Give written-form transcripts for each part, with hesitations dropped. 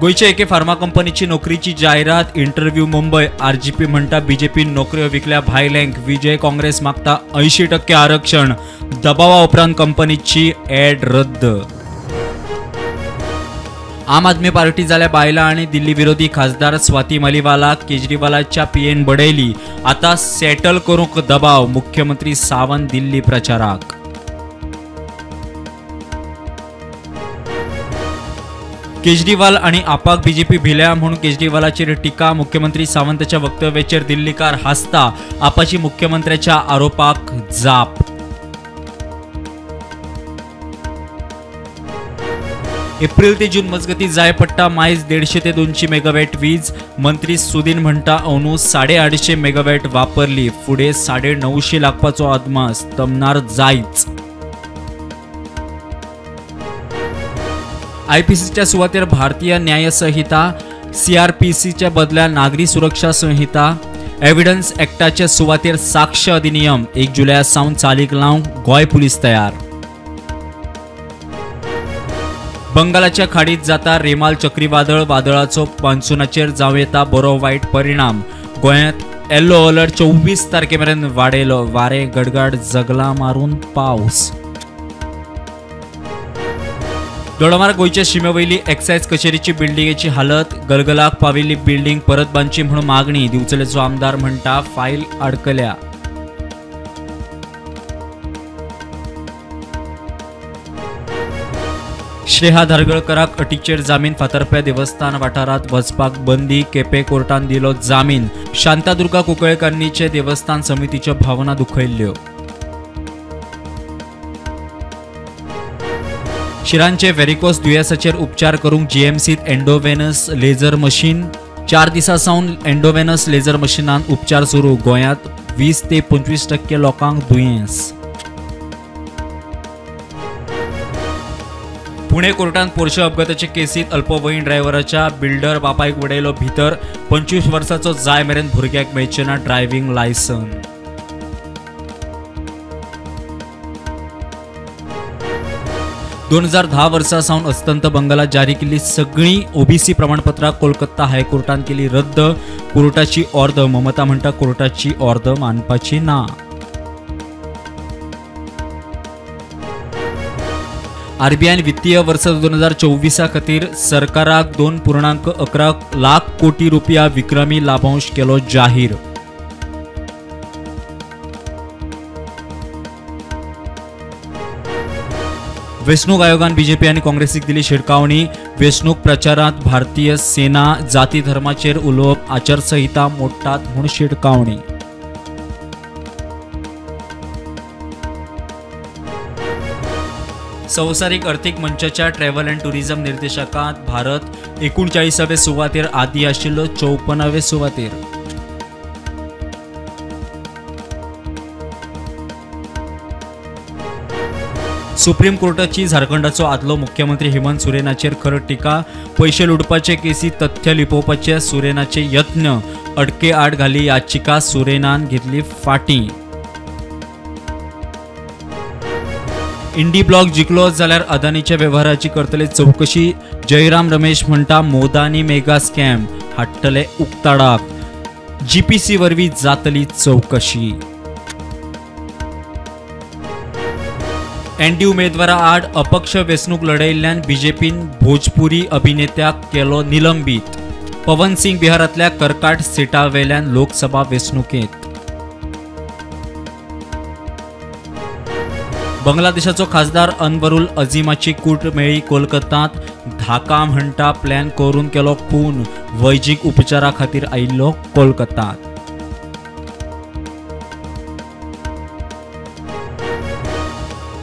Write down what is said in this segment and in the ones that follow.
गोंयच्या एके फार्मा कंपनीची नोकरीची जायरात, इंटरव्यू मुंबय. आरजीपी म्हणटा बीजेपी नोकऱ्यो विकल्या भायल्यांक. विजय काँग्रेस मागता 80% आरक्षण. दबावा उपरांत कंपनीची ॲड रद्द. आम आदमी पार्टी जाल्या बायलां आनी दिल्ली विरोधी खासदार स्वाती मलिवालाक केजरीवालाच्या पीएन बडयली. आता सेटल करूंक दबाव. मुख्यमंत्री सावंत दिल्ली प्रचाराक. केजरीवाल आणि आपाक बीजेपी भिल्या म्हणून केजरीवालाचेर टीका. मुख्यमंत्री सावंताच्या वक्तव्याचेर दिल्लीकार हासता. आपाची मुख्यमंत्र्याच्या आरोपाक जाप. एप्रिल ते जून मजगती जाय पडटा मायज 150 ते 200 मेगावॅट वीज. मंत्री सुदीन म्हणटा अंदू 850 मेगावॅट वापरली, फुडें 950 लागपाचो अदमास. तमनार जायच. आयपीसीच्या सुवातेर भारतीय न्याय संहिता, सीआरपीसीच्या बदल्या नागरी सुरक्षा संहिता, एव्हिडन्स ॲक्टाच्या सुवातेर साक्ष अधिनियम 1 जुलया सावन चालीक लावंक गोंय पुलीस तयार. बंगालाच्या खाडीत जाता रेमाल चक्रीवादळ. वादळाचो मान्सूनाचेर जावं येता बरो वायट परिणाम. गोंयांत येलो अलर्ट 24 तारखे मेरेन वाडयलो. वारें, गडगड, जगला मारून पावस. दोडामार्ग गोंयच्या शिमे वयली एक्सायज कचेरीची बिल्डिंगेची हालत. गलगलाक पाविल्ली बिल्डिंग परत बांदची म्हणून मागणी. दिवचलेचो आमदार म्हणटा फायल अडकल्या. श्रेहा धारगळकराक अटीचेर जामीन. फातर्प्या देवस्थान वाठारांत वचपाक बंदी. केपें कोर्टान दिलो जामीन. शांतादुर्गा कुंकळकान्नीचे देवस्थान समितीच्यो भावना दुखयल्ल्यो. शिरांचे व्हेरिकोस दुयेंसाचेर उपचार करूंक जीएमसीत एंडोवेनस लेझर मशीन. 4 दिसां सावन एंडोवेनस लेझर मशिनान उपचार सुरू. गोंयांत 20 ते 25% लोकांक दुयेंस. पुणे कोर्टान पोर्शे अपघाताचे केसीत अल्पवयीन ड्रायव्हराच्या बिल्डर बापायक वडयलो भितर. 25 वर्साचो जाय मेरेन भुरग्याक मेळचें ना ड्रायव्हिंग लायसन. 2010 वर्सा सावन अस्तंत बंगालात जारी केल्ली सगळीं ओबीसी प्रमाणपत्रां कोलकाता हायकोर्टान केली रद्द. कोर्टाची ऑर्द. ममता म्हणटा कोर्टाची ऑर्द मानपाची ना. आरबीआयन वित्तीय वर्स 2024 खातीर सरकाराक 2.11 लाख कोटी रुपया विक्रमी लाभांश केलो जाहीर. वेंचणूक आयोगान बीजेपी आनी काँग्रेसीक दिली शिटकावणी. वेंचणूक प्रचारांत भारतीय सेना जाती धर्माचेर उलोवप आचारसंहिता मोडटात म्हूण शिटकावणी. संवसारीक अर्थीक मंचाच्या ट्रॅव्हल अँड टुरिझम निर्देशकांत भारत 39वे सुवातेर, आदी आशिल्लो 54वे सुवातेर. सुप्रीम कोर्टाची झारखंडाचो आदलो मुख्यमंत्री हेमंत सोरेनाचेर खर टिका. पयशे लुटपाचे केसी तथ्य लिपोवपाचे सोरेनाचे यत्न. अटके आड घाली याचिका सोरेनान घेतली फाटीं. इंडी ब्लॉक जिखलो जाल्यार अदानीच्या वेव्हाराची करतले चवकशी. जयराम रमेश म्हणटा मोदानी मेगा स्कॅम हाडटले उक्ताडाक. जीपीसी वरवीं जातली चवकशी. एनडी उमेदवारा आड अपक्ष वेंचणूक लढयिल्ल्यान बीजेपीन भोजपुरी अभिनेत्याक केलो निलंबीत. पवन सिंग बिहारांतल्या करकाट सिटा वेल्यान लोकसभा वेंचणुकेंत. बांगलादेशाचो खासदार अनवरुल अझीमाची कूट मेळ्ळी कोलकातांत. धाका म्हणटा प्लॅन करून केलो खून. वैजीक उपचारा खातीर आयिल्लो कोलकातांत.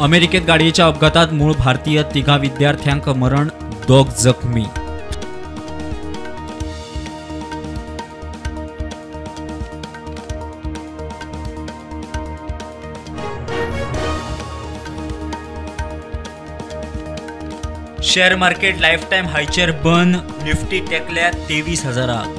अमेरिकेत गाडयेच्या अपघातात मूळ भारतीय 3 विद्यार्थ्यांक मरण, 2 जखमी. शेअर मार्केट लायफटायम हायचेर बंद. निफ्टी टेकल्या 23,000.